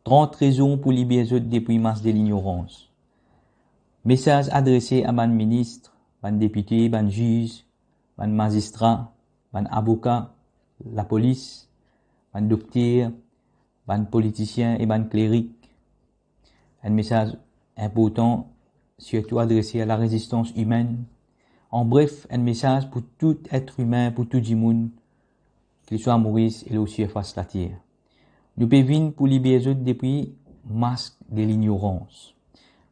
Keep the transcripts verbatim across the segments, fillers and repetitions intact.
Trant rezon pou liber zot depwi mas de lignorans. Mesaz adrese a bann minis, bann depite, bann ziz, bann mazistra, bann avoka, lapolis, bann dokter, bann politisien e bann klerik. Enn mesaz inportan, sirtou adrese a larezistans imenn. An bref, enn mesaz pou tou et imin, pou tou dimoun, ki li swa Moris e lor sirfas later. Nou pe vinn pou liber zot depwi mas de lignorans.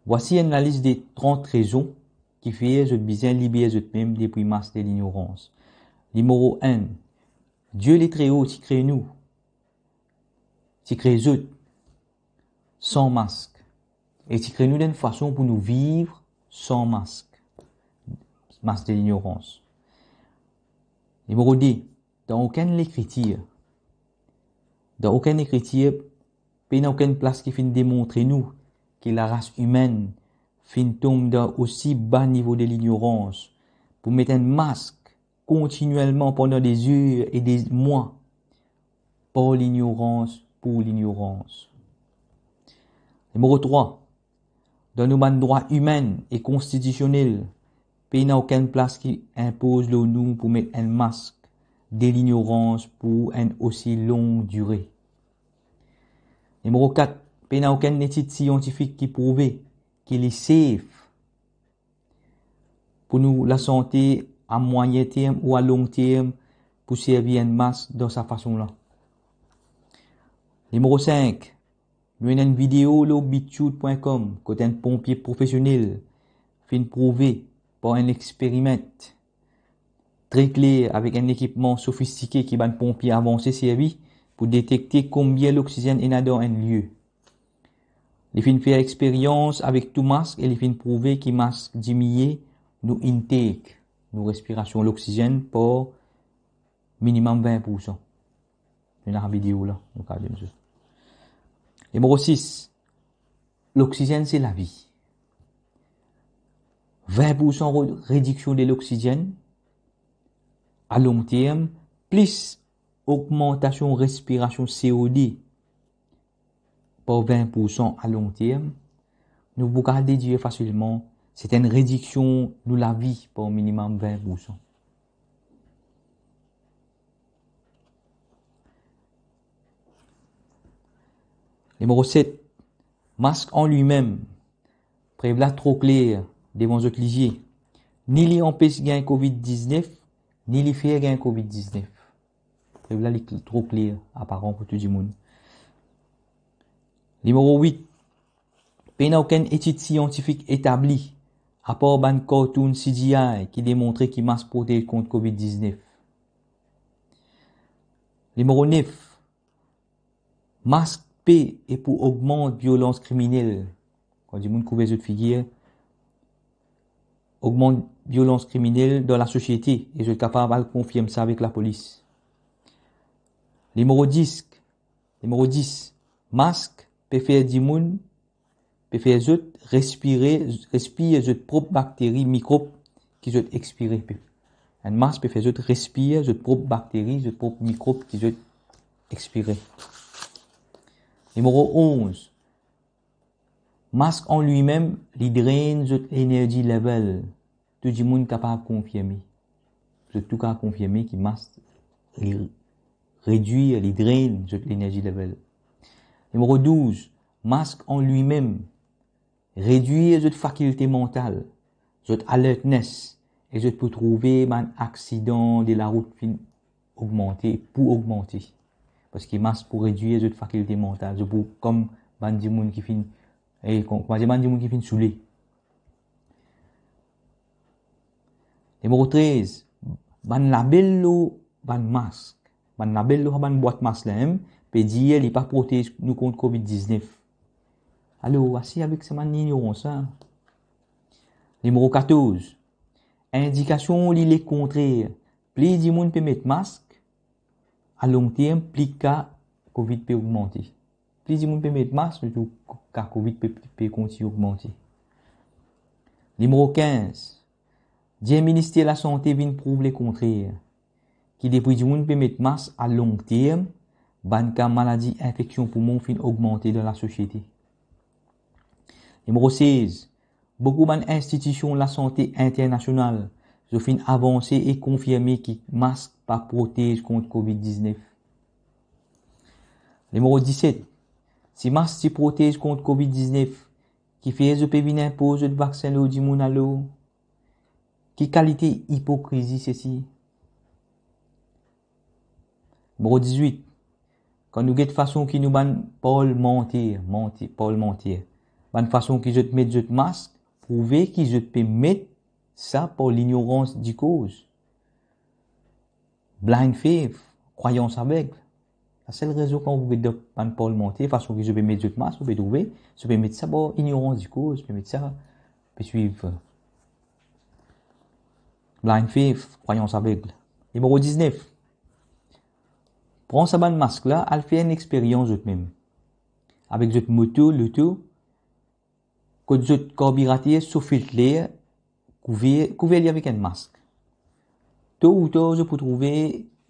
Vwasi enn lalis de trant rezon ki fer zot bizin liber zotmem depwi mas de lignorans. Nimero enn, Die Letreo ti kre nou, ti kre zot san mask, e ti kre nou dan enn fason pou nou viv san mask, mas de lignorans. Nimero de, dan okenn lekritir, dan okenn lekritir, pena okenn plas ki finn demontre nou ki laras imenn finn tom dan osi ba nivo de lignorans pou met enn mask kontinielman pandan de zer e de mwa par lignorans pou lignorans. Nimero trwa, dan nou bann drwa imenn e konstitisionel, pena okenn plas ki inpoz lor nou pou met enn mask de lignorans pou enn osi long dire. Nimero kat, pena okenn letid siantifik ki prouve ki li safe pou nou lasante a mwayin term ou a long term pou servi enn mask dan sa fason la. Nimero sink, nou ena enn video lor bitchute pwin kom kot enn ponpie profesionel finn prouve par enn experiment tre kler avek enn ekipman sofistike ki bann ponpie avanse servi pou detekte konbien loksizenn ena dan enn lie. Li finn fer experyans avek tou mask e li finn prouve ki mask diminie nou intake, nou respirasion loksizenn par minimem vin poursan. Nou ena video la, nou kapav dir sa. Nimero sis, loksizenn se lavi. Vin poursan re-, rediksion de loksizenn a long term, plis ogmantasion respirasion C O deux par vin poursan a long term, nou pou kapav dedir fasilman, se enn rediksion nou lavi par minimem vin poursan. Nimero set, mask an limem, prev la tro kler devan zot lizie. Ni li anpes gagn covid diznef, ni li fer gagn covid diznef. Prev la li tro kler, aparan pou tou dimoun. Nimero wit, pena okenn etid siantifik etabli, apar bann kartoun C G I ki demontre ki mask protez kont covid diznef. Nimero nef, mask pe e pou ogmant violans kriminel. Kan dimoun kouver zot figir, ogmant violans kriminel dan lasosiete e zot kapav al konfirm sa avek lapolis. Nimero dis, nimero dis, mask pe fer dimoun, pe fer zot respire, respir zot prop bakteri, mikrob ki zot expire. Enn mask pe fer zot respir zot prop bakteri, zot prop mikrob ki zot expire. Nimero onz, mask an limem, li drain zot energy level. Tou dimoun kapav konfirme. Zot tou kapav konfirme ki mask, li redwir, li drain zot energy level. Nimero douz, mask an limem, redwir zot fakilte mantal, zot alertness, e zot pou trouve bann aksidan de larout finn ogmante, pou ogmante. Parski mask pou redwir zot fakilte mantal, zot pou kom bann dimoun ki finn, e, kom, kouma dir, bann dimoun ki finn soule. Nimero trez, bann label lor bann mask. Bann label lor bann bwat mask la mem, pe dir li pa protez nou kont covid diznef. Alor, asi avek sa bann lignorans la. Nimero katorz, indikasion li lekontrer. Pli dimoun pe met mask, a long term, pli ka covid pe ogmante. Pli dimoun pe met mask, li tou ka covid pe, pe kontign ogmante. Nimero kinz, dir Minister Lasante vinn prouv lekontrer, ki depi dimoun pe met mask a long term, bann ka maladi infeksion poumon finn ogmante dan lasosiete. Nimero sez, boukou bann institision lasante internasional, zot finn avanse e konfirme ki mask pa protez kont covid diznef. Nimero diset, si mask ti protez kont covid diznef, kifer zot pe vinn inpoz zot vaksin lor dimoun alor? Ki kalite ipokrizi sesi? Nimero dizwit, kan nou get fason ki nou bann parlmanter, manti, parlmanter, bann fason ki zot met zot mask, prouve ki zot pe met sa par lignorans di koz. Blind faith, krwayans aveg. Lasel rezon kan ou get dan bann parlmanter, fason ki zot pe met zot mask, ou pe trouve, zot pe met sa par ignorans di koz, zot pe met sa, pe swiv, euh, blind faith, krwayans aveg. Nimero diznef, pran sa bann mask la, al fer enn experyans zot mem. Avek zot moto, loto, kot zot karbirater sof filter, kouver, kouver li avek enn mask. To ou tar, zot pou trouve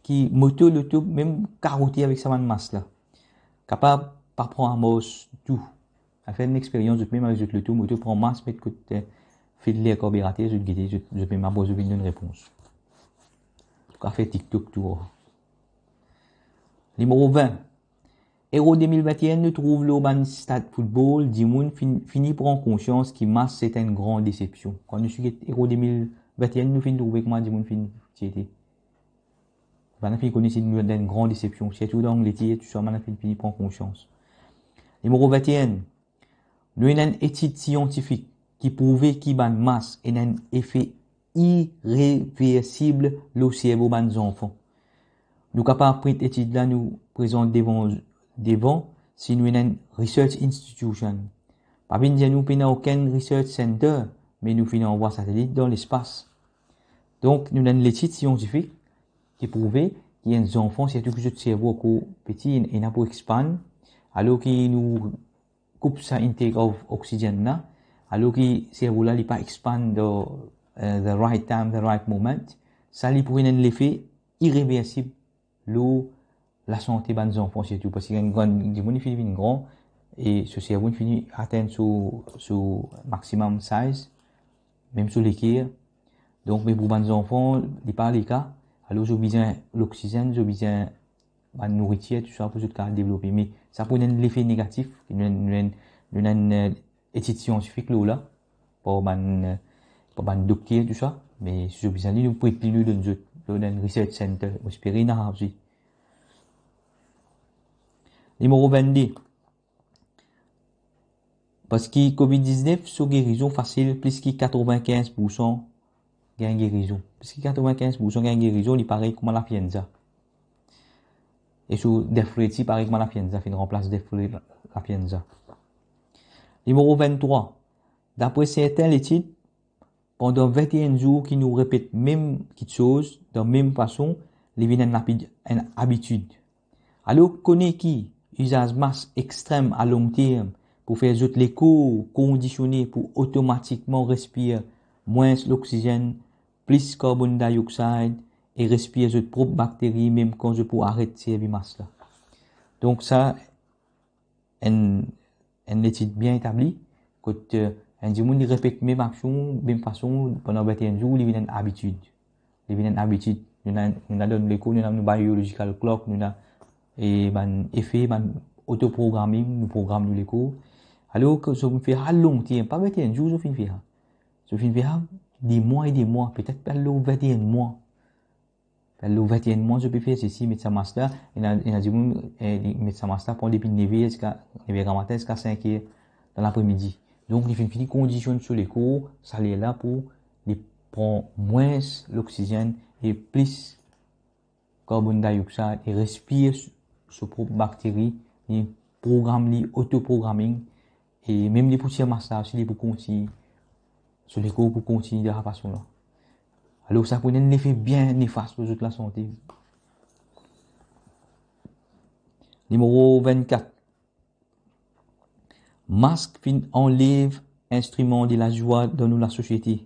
ki moto, loto, mem karote avek sa bann mask la. Kapav pa pran amars tou. Al fer enn experyans zot mem avek zot loto, moto, pran mask, met kot, eh, filter karbirater, zot gete, zot, zot mem apre zot vinn donn repons. Ou kapav fer TikTok tou. Nimero vin, Euro de mil vinteenn, nou trouv lor bann stad foutbol, dimoun fin, fini pran konsians ki mask se enn gran desepsion. Kan nou ti get Euro de mil vinteenn, nou finn trouve kouma dimoun finn ti ete. Bann finn kone si nou dan enn gran desepsion, sirtou dan Angleter, tou sa, bann finn fini pran konsians. Nimero vinteenn, nou ena enn etid siantifik ki prouve ki bann mask ena enn efe ireversib lor servo bann zanfan. Nou kapav print etid la, nou prezant devan, devan, si nou ena enn research institution. Pa vinn dir nou pena okenn research center, me nou finn anvway satelit dan lespas. Donk, nou ena enn letid siantifik ki prouve ki enn zanfan, sirtou ki zot servo ankor piti, ena pou expann, alor ki nou koup sa intake of oxygen la, alor ki servo la li pa expann dan, eh, the right time, the right moment, sa li pou ena enn lefe ireversib lor lasante bann zanfan sirtou, parski enn gran dimoun li fini vinn gran e so servo li fini atenn so, so maximum size, mem so leker. Donk, me pou bann zanfan, li pa leka, alor zot bizin loksizenn, zot bizin bann nouritir, tou sa, pou zot kapav devlope. Me sa pou ena enn lefe negatif, nou, nou, nou, nou, eh, etid siantifik lor la, par bann, eh, par bann dokter, tou sa. Me si zot bizin li, nou print li, nou donn zot, nou donn research center, mo espere ena osi. Nimero vennde. Parski covid diznef, so gerizon fasil, plis ki katrevinkinz poursan gagn gerizon. Plis ki katrevinkinz poursan gagn gerizon, li parey kouma linflienza. E so death rate, li parey kouma linflienza, finn ranplas death rate linflienza. Nimero venntrwa. Dapre sertin letid, pandan vinteenn zour ki nou repet mem kitsoz dan mem fason, li vinn enn labi-, enn abitid. Alor, kone ki izaz mask extrem a long term pou fer zot lekor kondisione pou otomatikman respir mwins loksizenn, plis karbonn dioxide e respir zot prop bakteri mem kan zot pou aret servi mask la. Donk sa, enn, enn letid bien etabli, kot, eh, enn dimoun li repet mem aksion, mem fason pandan vinteenn zour, li vinn enn abitid. Li vinn enn abitid. Nou ena, nou ena dan nou lekor, nou ena nou biological clock, nou ena, e, bann efe, bann autoprogramming, nou program nou lekor. Alor ki zot finn fer sa long term, pa vinteenn zour zot finn fer sa. Zot finn fer sa de mwa e de mwa, petet pe al lor vinteenn mwa. Pe al lor vinteenn mwa, zot pe fer sesi, met sa mask la, ena, ena dimoun, eh, li met sa mask la, pran depi nev er ziska, nev er gramatin ziska sink er dan lapremidi. Donk, li finn fini kondisionn so lekor, sa ler la pou li pran mwins loksizenn e plis karbonn dioxide e respir so, so prop bakteri, li program li, autoprogramming, e mem li pou tir mask la osi, li pou kontign, so lekor pou kontign dan sa fason la. Alor, sa pou ena enn lefe bien nefas lor zot lasante. Nimero vennkat. Mask finn anlev instriman de lazwa dan nou lasosiete,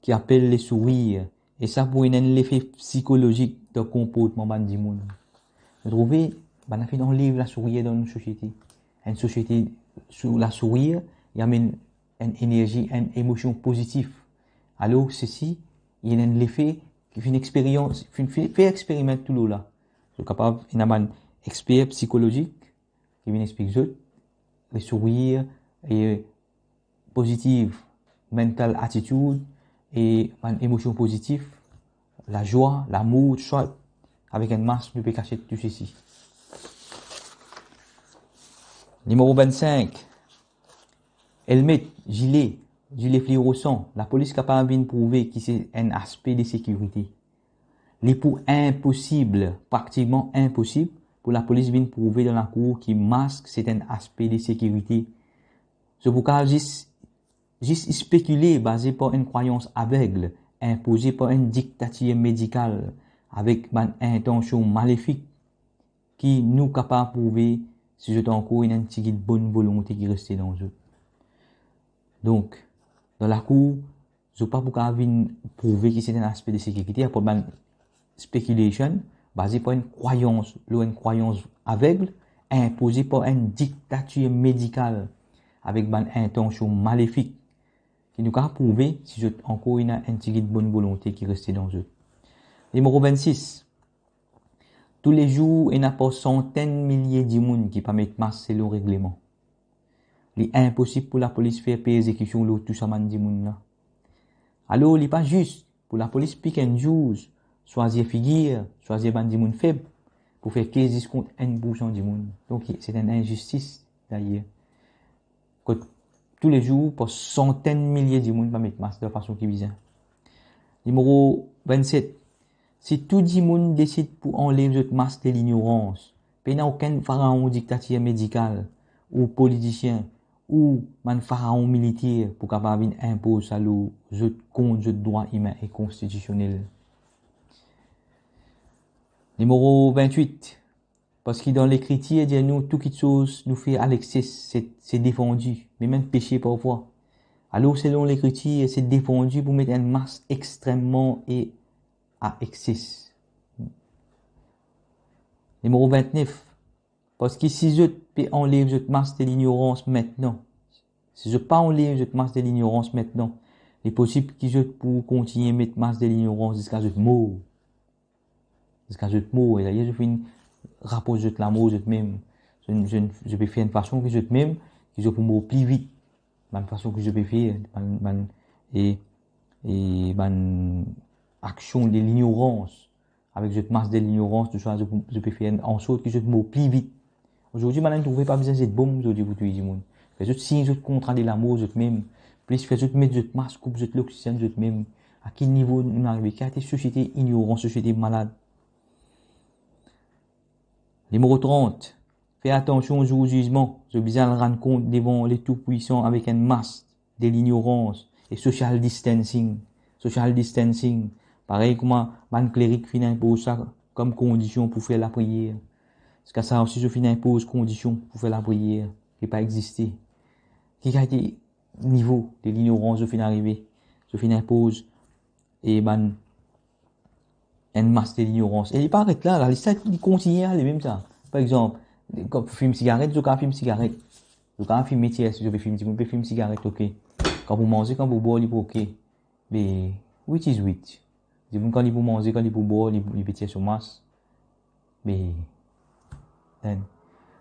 ki apel le sourir, e sa pou ena enn lefe psikolozik dan konportman bann dimoun. Nou trouve, bann la finn anlev lasourir dan nou sosiete. Enn sosiete sou lasourir, li amenn enn enerzi, enn emosion pozitif. Alor, sesi, li ena enn lefe ki finn experience, finn fe, fer experiment tou lor la. Zot kapav, ena bann exper psikolozik ki vinn explik zot, le sourir e pozitiv, mental attitude e bann emosion pozitif, lazwa, lamour, tousala, avek enn mask, nou pe kasiet tou sesi. Nimero vinn-sink, elmet, zile, zile flirosan. Lapolis kapav vinn prouve ki se enn aspe de sekirite. Li pou inposib, praktikman inposib, pou lapolis vinn prouve dan lakour ki mask se enn aspe de sekirite. Zot pou kapav zis, zis spekile baze par enn krwayans aveg, inpoze par enn diktatir medikal, avek bann intansion malefik ki nou kapav prouve si zot ankor ena enn tigit bonn volonte ki reste dan zot. Donk, dan lakour, zot pa pou kapav vinn prouve ki se enn aspe de sekirite, apre bann speculation, baze par enn krwayans, lor enn krwayans aveg, inpoze par enn diktatir medikal, avek bann intansion malefik, ki nou kapav prouve si zot ankor ena enn tigit bonn volonte ki reste dan zot. Nimero vinn-sis. Toulezour, ena par santenn milie dimoun ki pa met mask selon regleman. Li inposib pou lapolis fer perzekision lor tou sa bann dimoun la. Alor, li pa zis pou lapolis pik enn zour, swazir figir, swazir bann dimoun feb, pou fer kes zis kont enn poursan dimoun. Donk, se enn inzistis, dayer. Kot toulezour, par santenn milie dimoun pa met mask dan fason ki bizin. Nimero vinn-set. Si tou dimoun desid pou anlev zot mask de lignorans, pena okenn faraon diktatir medikal ou politisien ou bann faraon militer pou kapav vinn inpoz sa lor zot kont zot drwa imin e konstitisionel. Nimero vinn-wit. Parski dan Lekritir dir nou, tou kitsoz nou fer a lekses, se, se defandi, me mem pese parfwa. Alor, selon Lekritir, se defandi pou met enn mask extrememan e a ekses. Nimero vinn-nef. Parski si zot pe anlev zot mask de lignorans mintnan, si zot pa anlev zot mask de lignorans mintnan, li posib ki zot pou kontigne met mask de lignorans ziska zot mor. Ziska zot mor, e dayer zot finn rapros zot lamor zot mem. Zot, zot, zot pe fer enn fason ki zot mem, ki zot pou mor pli vit. Bann fason ki zot pe fer, bann, bann, e, e bann aksion de lignorans, avek zot mask de lignorans, tousala, zot, zot pe fer ansort ki zot mor pli vit. Azordi, bann la trouve pa bizin zet bom, zordi pou touy dimoun. Fer zot sign zot kontra de lamor zot mem, plis fer zot met zot mask, koup zot loksizenn zot mem. A ki nivo nou arive? Ki kalite sosiete ignoran, sosiete malad. Nimero trant. Fer atansion zour zizman, zot bizin al rann kont devan le Toupwisan avek enn mask de lignorans e social distancing. Social distancing, parey kouma bann klerik finn inpoz sa kom kondision pou fer lapriyer. Ziska sa osi, zot finn inpoz kondision pou fer lapriyer ki pa existe. Ki kalite nivo de lignorans zot finn arive? Zot finn inpoz e bann enn mask de lignorans. E li pa aret la, lalis la, li kontigne ale mem sa. Par exanp, kan pou fim sigaret, zot kapav fim sigaret. Zot kapav fim, metie, si zot pe fim, dimoun pe fim sigaret, ok. Kan pou manze, kan pou bwar, li pou ok. Be, which is which? Dimoun kan li pou manze, kan li pou bwar, li, li pe tir so mask. Me, then,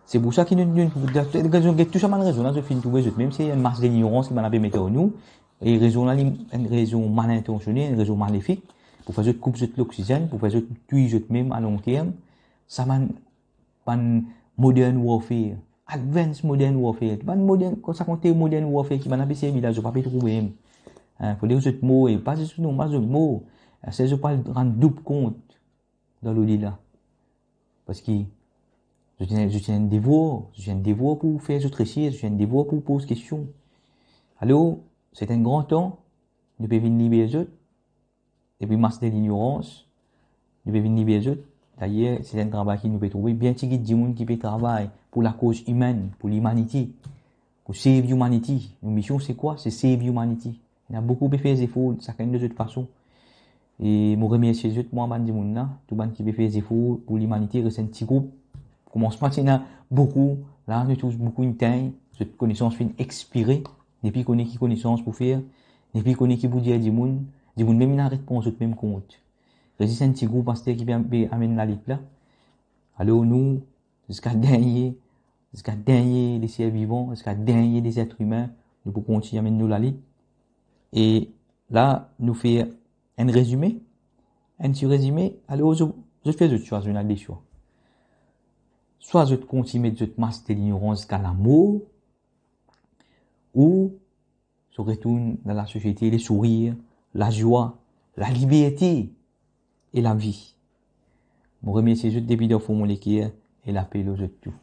se pou sa ki nou, nou, nou, nou, nou, nou, tou sa bann rezon la, zot finn trouve zot mem, se enn mask de lignorans ki bann la pe met ar nou. E rezon la, li, enn rezon mal intansione, enn rezon malefik, pou fer zot koup zot loksizenn, pou fer zot touy zot mem a long term. Sa bann, bann modern warfare, advanced modern warfare, bann modern, kan sa konte modern warfare ki bann la pe servi la, zot pa pe trouve mem. Hein, fode zot mor, e pa zis normal zot mor. Se zot pou al rann doub kont dan lodela. Parski zot ena, zot ena enn devwar, zot ena enn devwar pou fer zot resers, zot ena enn devwar pou poz kestion. Alor, se enn gran tan, nou pe vinn liber zot, depi mask de lignorans, nou pe vinn liber zot. Dayer, se enn travay ki nou pe trouve, bien tigit dimoun ki pe travay pou lakoz imenn, pou limanite, pou save humanity. Nou mision se kwa? Se save humanity. Ena boukou pe fer zefor, sakenn de zot fason. E mo remersie zot, mwa, bann dimoun la, tou bann ki pe fer zefor pou limanite, res enn ti group. koumansman ti ena boukou, la nou tous boukou inn tegn, zot konesans finn expire, nepli kone ki konesans pou fer, nepli kone ki pou dir dimoun, dimoun mem inn aret pran zot mem kont. Res zis enn ti group aster ki pe, pe amenn lalit la. Alor nou, ziska dernie, ziska dernie leser vivan, ziska dernie lezer imin, nou pou kontign amenn nou lalit. E la, nou fer enn rezime, enn ti rezime, alor zot, zot fer zot swa, zot ena de swa. Swa zot kontign met zot mask de lignorans ziska lamor, ou zot retourn dan lasosiete, lesourir, lazwa, laliberte e lavi. Mo remersie zot depi dan fon mo leker e lape lor zot tou.